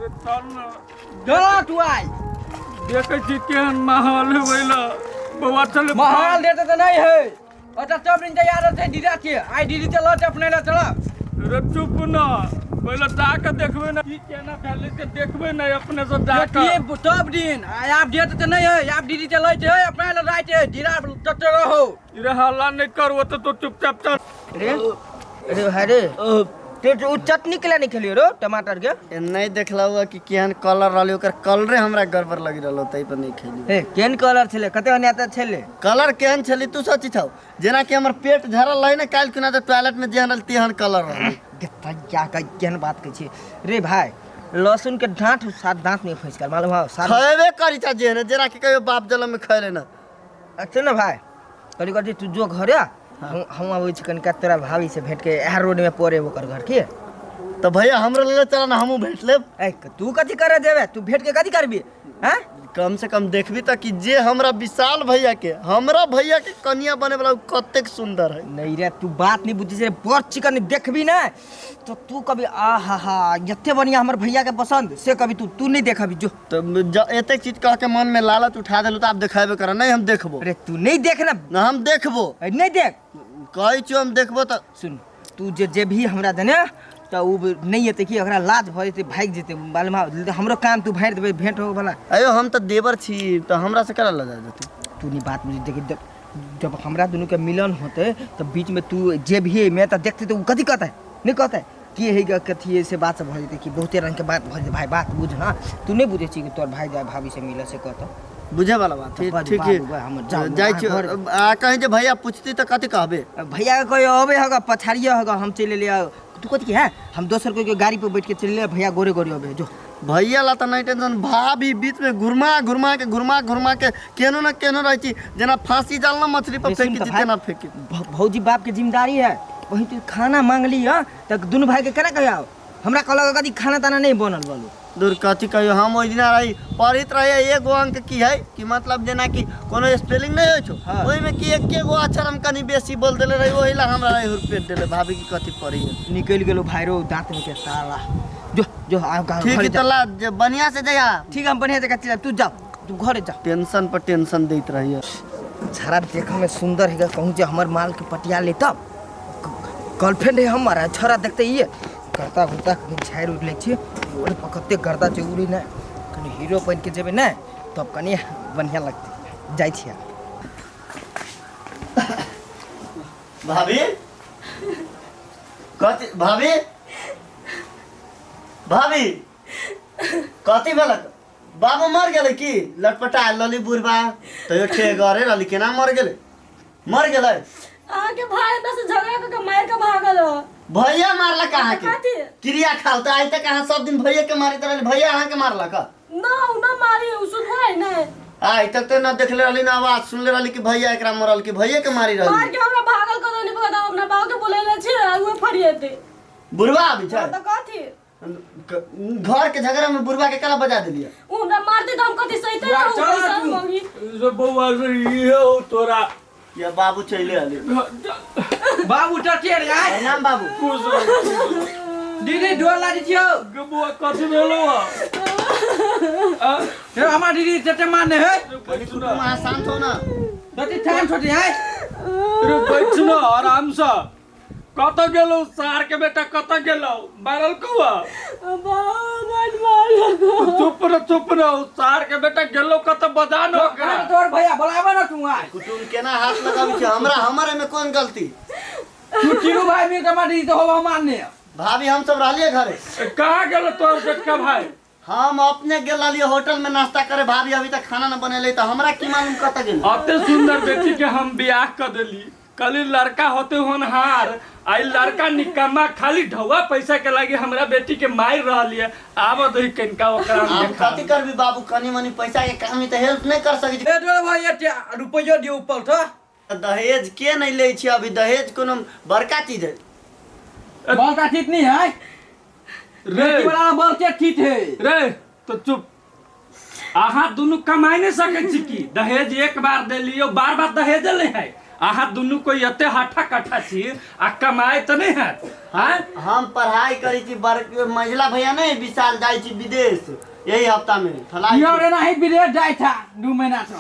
रे चल न। चल तू आइ। देखै छी केहन माहौल है ओइला। बौआ चल। माहौल देते तऽ नहीं है। ओतऽ सब दिन तैयार रहतै दीदा के। आइ दीदी चल अपने लए चल। रे चुप न, पहिले जाके देखबै ने की केना भेलै से देखबै ने अपने से जाके। देखिए सब दिन आब डेट तऽ नहीं है, आब दीदी चलै छै अपना लए राति है, दीदा तते रहो। रे हल्ला नहीं कर, वो तो तू चुपचाप चल। रे रे भाई रे, ते उ चटनी के नहीं खेलियो रो टमाटर के? नहीं देखला हुआ कि केहन कलर रहलै, ओकर कलरे हमरा गड़बड़ लगी रहल तै पर नहीं खेलियो। ए केहन कलर छलै, कते अनियाता छलै? कलर केहन छलै तू सोची छौ, जेना कि हमर पेट झरल रहै ने काल्हि खुना तऽ टॉयलेट में जेहन रहल तेहन कलर रहलै। क्या केहन बात कहै छी रे भाई, लहसुन के डांट सात दांत में फंसि गेल मालूम हौ? सात खएबे करी छा जेहन, जेना कि कहियो बाप जलम में खएले ना। अच्छा ना भाई, कनी कथी तू जो घरे, हम आबै छी कनिका तोरा भाभी से भेंट के, इएह रोड में पड़े ओकर घर के। तो भैया हमरो ले चल ना, हमहूँ भेंट लेब। ए तू कथी करे जेबे, तू भेंट के कथी करबी? हैं कम से कम देखबी त कि जे हमरा विशाल भैया के, हमरा भैया के कनिया बने वाला कतेक सुंदर है। नहीं रे तू बात नहीं बुझी रे, बड़ चिकन देखबी ना तो तू कभी आ हा हा जते बढ़िया हमर भैया के पसंद से कभी तू तू नहीं देखबी जो। तो एतेक चीज कह के मन में लालच उठा देलू तो आप देखेबे कर। नहीं हम देखबो। अरे तू नहीं देख ना। ना हम देखबो। अरे नहीं देख। कहै छियो हम देखबो त। सुन तू जे जे भी हमरा देने त उ नहीं एते कि ओकरा लाज भ जेतै, भागि जेतै मालूम हौ, हमरो काम तू भरि देबै भेंट हो वाला। अयो हम त देवर छी त हमरा से करा लजा जेतै। तू नहीं बात बुझ, देखी जब हमरा दुनू के मिलन होते त बीच में तू जे भी है मैं त देखते त उ कथी कहतै नहीं कहतै की है कथी है से बात सब भ जेतै कि बहुते रंग के बात भ जेतै। भाई बात बुझ ना, तू नहीं बुझै छी कि तोर भाई जाय भाभी से मिले से कहतौ। बुझे वाला बात तऽ ठीक बाबू, है। बाबू, हमर जाउ, जाइ छी। घर। आ कहीं जे भैया पूछती त कथी कहबे? भैया के कहियो अबे हगा पछाड़िए हगा हम चलि एलियै। तू कथी है हम दोसर कोई के गाड़ी पर बैठ के चलि एलियै, भैया गोरे गोरे अबे जो। भैया ला त नहीं टेंशन, भाभी बीच में घुरमा घुरमा के घुरमा घुरमा के केनो न केनो रहै छी, जेना फांसी जाल न मछली पर रे सुन फेंकी त छी भाई, तेना फेंकी। भौजी बाप के जिम्मेदारी है, वही तू खाना मांगली है त दुनू भाई के केना कहियो? हमरा कहलक कथी खाना ताना नहीं बनल बोलू। दूर कथी कहियो, हम ओहि दिना रही पढ़ित रहियै एगो अंक की है कि मतलब जेना कि कोनो स्पेलिंग नहीं होइ छौ, हाँ। ओहिमे कि एके गो अक्षर हम कनी बेसी बोल देले रही, ओहि ला हमरा रही हुरपेट देले भाभी की कथी पढ़ी है। निकलि गेलो भाइरो दांत में के साला। जो जो आ गाँव ठीक घरे है जा। त ला जे बढ़िया से जइहा। ठीक है हम बढ़िया जगह चल, तू जा तू घरे जा। टेंशन पर टेंशन दैत रहियै। छाड़ा देखे में सुंदर है कहूँ जे हमर माल के पटिया ले तब गर्लफ्रेंड है हमारा, छाड़ा देखते ही करता घुरता कहीं झाड़ि उड़ि लै छी, ओरे पर कते गर्दा छै उड़ी ने कनी हीरो बनि के जेबै ने तब कनी बढ़िया लगतै। जाइ छियै। भाभी कथी भाभी भाभी कथी भेलक? बाबू मर गेलै की? लटपटा लली बुढ़बा तैयो ठेगरे रहली, केना मर गेलै? मर गेलै अहाँके भाई हमरा से झगड़ा कऽ के मारि के भागल हो। भैया मारलक अहाँके? कथी? क्रिया खाओ तऽ आइ तक अहाँ सब दिन भैया के मारैत रहली, भैया अहाँके मारलक? ना उ ना मारी, उ सुधरै नै। आइ तक तऽ ना देखले रहली ना आवाज सुनले रहली कि भैया एकरा मरल कि भैया के मारी मार रहली। के हमरा भागल कऽ देने बाद हम अपना बाबू के बोलेले छी आ उहे फरिएतै। बुढ़वा आबै छै? हाँ, तऽ कथी? घर के झगड़ा में बुढ़वा के कला बजा देलियै? उ हमरा मारतै तऽ हम कथी सहितै रहू? चल पैसा तू। मांगी। रे बौआ रे इहे हो तोरा। या बाबू चले आले। बाबू टटिया रे आय। प्रणाम बाबू। खुश रह। दीदी डोर लागी छियौ। गे बौआ कथी भेलौ हँ? आ? हे हमर दीदी चटे मारने है। बैठ तुम ना। अहाँ शांत हो ना। कथी ठाम छोटी आय। रे बैठ ना आराम से। कतऽ गेलौ सार के बेटा, कतऽ गेलौ? मारल कौआ? चुप रह चुप रह, सार के बेटा गेलौ कतऽ बजा न ओकरा। तोर भैया बोलाबे ना तू आय। कुटुम केना हाथ लगाबै छै हमरा, हमर एहिमे कोन गलती? तू तीनू भाई मिल के मारी तो होबा मारने। भाभी हम सब रहलियै घरे। कहाँ गेलौ तोर बेटका भाई? हम अपने गेल रहलियै होटल में नाश्ता करे, भाभी अभी तक खाना न बनेले तऽ हमरा की मालूम कतऽ गेल। अते सुंदर बेटी के हम बियाह कर देली, कली लड़का होते होनहार, आई लड़का निकम्मा खाली ढौआ पैसा के लागी हमरा बेटी के मार रहल है। आब दही कनिका ओकरा हम आब देखा। कथी करबी बाबू, कनी मनी पैसा के काम तऽ हेल्प नहीं कर सकै छी। ए डोर भाई एते रुपैयो दियौ ऊपर तऽ। दहेज के नहीं लै छी अभी, दहेज कोनो बड़का चीज है। बड़का चीज नहीं है। रे। बेटी वाला बड़के चीज है। रे तो चुप, अहाँ दुनू कमाई नहीं सकै छी की? दहेज एक बार दे लियो, बार बार दहेज ले है। अहाँ दुनू कोई एते हाठा काठा छी आ कमाए तऽ नहि हैत आँय? हम पढ़ाई करै छी, बड़ मझिला भैया नहीं विशाल जाइ छी विदेश यही हफ्ता में फलाई यो रे नहीं विदेश जाय था 2 महीना से।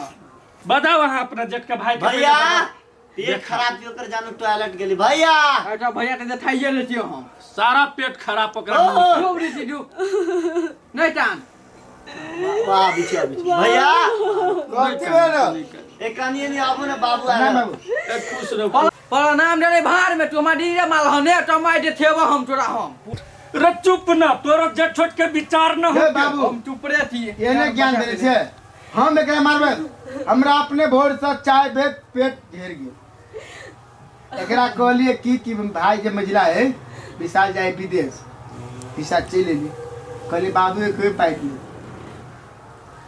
बताओ अहाँ अपना जेठका भाई के। भैया पहिले पेट खराब थी ओकर, जानू टॉयलेट गेली भैया। अच्छा भैया के देखाइए ले छियो हम। सारा पेट खराब ओकरा। ओ! डूब रे छी डूब नहीं टान। वाह बिछिया बिछिया भैया। कथी भेल? एक कनिए नहीं आबू ने बाबू ना आयल। बाबू। ए, खुश रहो। प्रणाम रे भार में तू हमारी रे माल हने टमाय दे थेब हम तोरा हम। रे चुप न, तोरा जेठ छोट के विचार न हे हो। बाबू, हम चुप रे थी। एने ज्ञान देने छै, हम एकरा मारबै? हमरा अपने भोर से चाय बे पेट घेर गेल। एकरा कहलिए की कि भाई जे मझिला है विशाल जाए विदेश, पैसा चलि एली। कहलिए बाबू एक पाइ दियौ,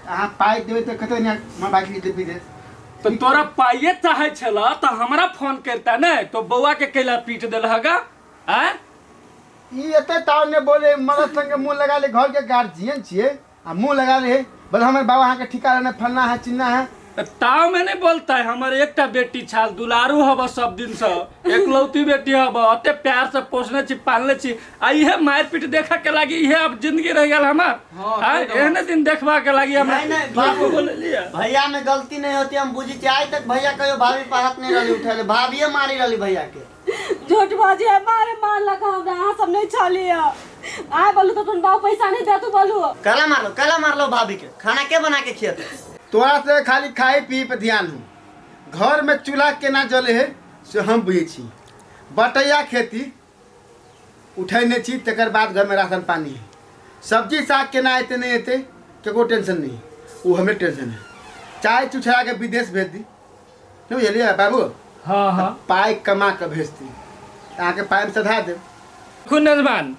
अहाँ पाइ देबै तऽ कतऽ नहि हमर भाई के जेतै विदेश। तो तोरा पाइये चाहे छला तो हमरा फोन करता ने, तो बौआ के कैला पीट देल हगा आय? ई एते ताव ने बोले, मदद संगे मुंह लगा ले, घर के गार्जियन छियै आ मुंह लगा ले, बोले हमर बाबा अहाँके ठिका रहने फलना है चिन्ना है। तो ताव में नहीं बोलता है। हमर एकटा बेटी छाल दुलारू हब, सब दिन से एकलौती बेटी हब, अते प्यार से पोसने छी पालने छी, आ इहे मार पीट देखा के लागी इहे अब जिंदगी रह गेल हमार। हाँ, आय, सही। एहने दिन देखबा के लागी हमरा। नहीं, नहीं, बाबू। बोले लिया। भैया में गलती नहीं होती, हम बुझी छी। आइ तक भैया कहियो भाभी पर हाथ नहीं रहली उठेले, भाभीए मारी रहली भैया के। झूठ बाजी है, मारे मार लगा हमरा, अहाँ सब नहीं छलिए। आय बोलू तो अपन बाप पैसा नहीं दे तू बोलू। काला मारलो, काला मारलो भाभी के, खाना के बना के खियते? तोरा से खाली खाए पी पे ध्यान हो, घर में चूल्हा केना जले है से हम बुझै छी। बटैया खेती उठेने छी, तकर बाद घर में राशन पानी है, सब्जी साग केना एते नहीं एते केको टेंशन नहीं, वो हमें टेंशन है। चाय चुछड़ा के विदेश भेज दी, नहीं बुझलियै बाबू? हाँ हाँ। पाइ कमा के भेज दी, अहाँके पाइ सधा देब। देखू नजमान,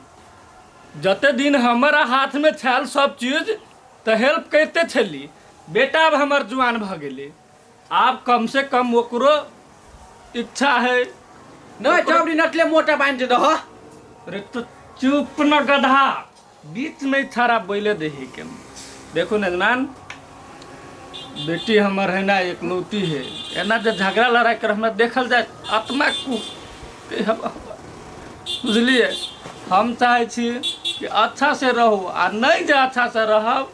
जते दिन हमारा हाथ में छल सब चीज तऽ हेल्प करते छली। बेटा अब हमर जुआन भऽ गेलै, आब कम से कम ओकरो इच्छा है। नहीं चौबड़ी नटले मोटा बांध दे दह। अरे तो चुप न गधा, बीच में छाड़ा बोले दही के। देखो नजमान, बेटी हमर है ना एकलौती है, एना जे झगड़ा लड़ाई कर हमरा देखल जाए आत्मा कु बुझलिए। हम चाहे छी कि अच्छा से रहू, आ नहीं जे अच्छा से रहब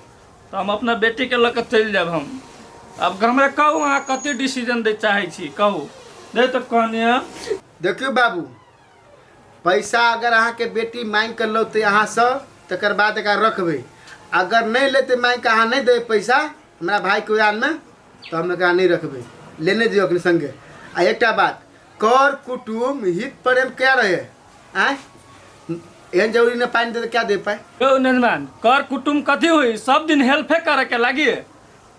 तो हम अपना बेटी के लऽ के चलि जायब हम। अब हमरा कहू अहाँ कते डिसीजन दै चाहै छी, कहू नहीं तो कहनिए। देखियौ बाबू, पैसा अगर अहाँके बेटी मांगि कऽ लौतै अहाँसँ तकर बाद एकरा रखबै, अगर नहीं लेतै मांगि कऽ, अहाँ नहीं देबै पैसा हमरा भाईके उड़ानमे, तऽ हम एकरा नहीं रखबै, लेने जइयौ अपने संगे। आ एकटा बात, कर कुटुम्ब हित प्रेम क्या रहे आँय, एहन जरूरी नहि पानि दे क्या दे पाइ। यौ नजमान, कर कुटुम्ब कथी हुई, सब दिन हेल्पे करे के लागी।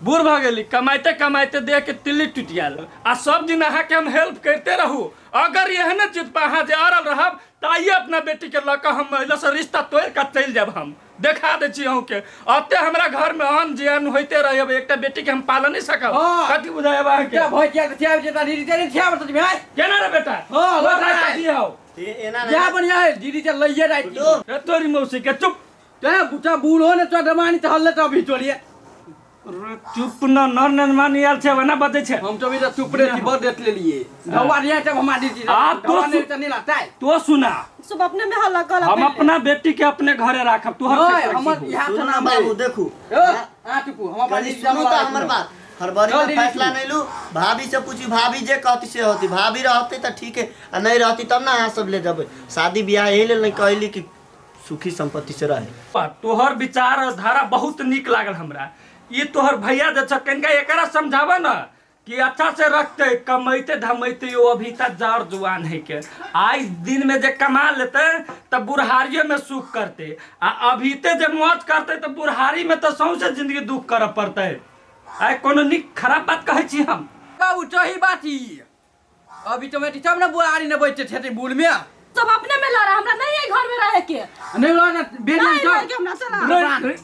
बूढ़ भऽ गेली, कमाइते कमाइते देह के तिल्ली टूटि गेल, आ सब दिन अहाँके हम हेल्प करते रहू। अगर एहने चीज पर अहाँ जे अड़ल रहब तऽ आइए अपना बेटी के लऽ कऽ हम महिला से रिश्ता तोड़ि कऽ चलि जायब। हम देखा दै छी अहूँके, अते हमरा घर में अन्न जियान होइते रहब, एकटा बेटी के हम पाल नहीं सकब। हाँ। कथी बुझायब अहाँके? क्या भई क्या थिया जे दीदी ते थिया बत भाई। केना रे बेटा? हाँ, तोरा लौट कथी हौ? एना क्या बढ़िया है दीदी ते लइए रात। कुटुम्ब ए तोरी मौसी के चुप। ते बुटा बूढ़ हो ने तो दमानी त हल्ले त अभी चलिए। रे चुप न, नर ननमान आयल छै ओना बजै छै। हम तो भी तो चुप रे थी, बड़ देख लेलिए धवा रिया तब हमारी दीदी आ, तो धवा नहीं त नहीं लाता है। तो सुना, सब अपने में हल्ला कर। हम अपना बेटी के अपने घरे राखब, तू नहीं हमर यहाँ सुनू से ना नाम बाबू, देखू ए आ चुपू हम कनी सुनू तऽ हमर बात, हड़बड़ी में दीदी, फैसला सुनू। नहीं लू, भाभी से पूछी, भाभी जे कहती से होती, भाभी रहते तऽ ठीक है आ नहीं रहती तब ना अहाँ सब ले जेबै। शादी बियाह एहि लेल नहीं कहली कि सुखी संपत्ति से रहे। तोहर विचार धारा बहुत नीक लागल हमरा। ई तोहर भैया जे छ कनिका एकरा समझाब न कि अच्छा से रखते, कमैते धमैते, वो अभी तक जार जुआन है के आज दिन में जे कमा लेते तब बुढ़ारिये में सुख करते, आ अभी ते जे मौज करते तो बुढ़ारी में तो सौंसे जिंदगी दुख करऽ पड़ते। आइ कोनो नीक खराब बात कहै छी हम? बाबू सही बात ही, अभी तो मैं तब ना बुआरी ने बैठे थे बुल में। सब अपने में लड़ा, हमरा नहीं है घर में रहे के। नहीं लड़ा बेटी नहीं तो रहे के हमरा चला। अरे,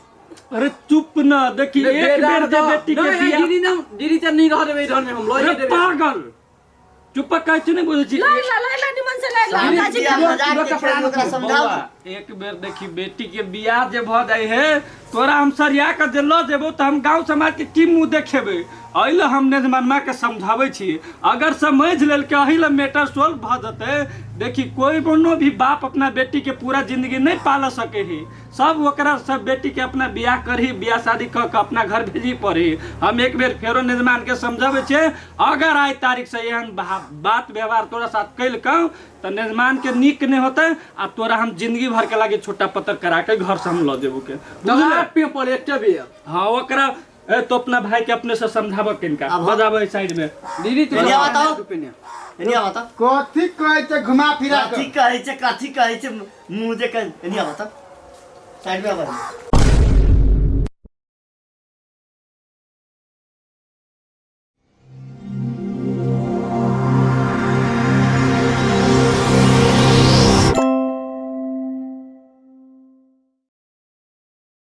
अरे चुप न, देखी एक बेर जे बेटी के बियाह। दीदी ना दीदी त नहीं रह देबै घर में, हम लइए अरे देबै। पागल, चुप कहै छी नहीं बुझै छी। ला ला ला ला निमन से ला ला शादी काजी। बियाह मजाक के खेल, ओकरा समझाउ। बौआ, एक बेर देखी बेटी के बियाह जे भऽ जाइ है, तोरा हम सरिया के जे लऽ जेबौ तऽ हम गाँव समाज के की मुँह देखेबै? एहि लए हम निजमनमा के समझाबै छी, अगर समझ लेलकै एहि लए मैटर सोल्व भऽ जेतै। देखी कोई कोनो भी बाप अपना बेटी के पूरा जिंदगी नहीं पाल सके ही, सब ओकरा सब बेटी के अपना बियाह करही, बियाह शादी कऽ के अपना घर भेजी पड़ी। हम एक बेर फेरो निजमान के समझाबै छियै, अगर आइ तारीख से एहन बात व्यवहार तोरा साथ कैलकौ तऽ निजमान के नीक नहीं होते आ तोरा हम जिंदगी भर के लागे छोटा पत्थर करा के घर से हम लऽ जेबो के, बुझले? हाँ ओकरा ए तो अपना भाई के अपने से समझाबऽ किनका बजाबै साइड में दीदी तो बताओ एनिया बता कथी कहै छै घुमा फिरा के कथी कहै छै मुँह जे कह एनिया बता साइड में आबै।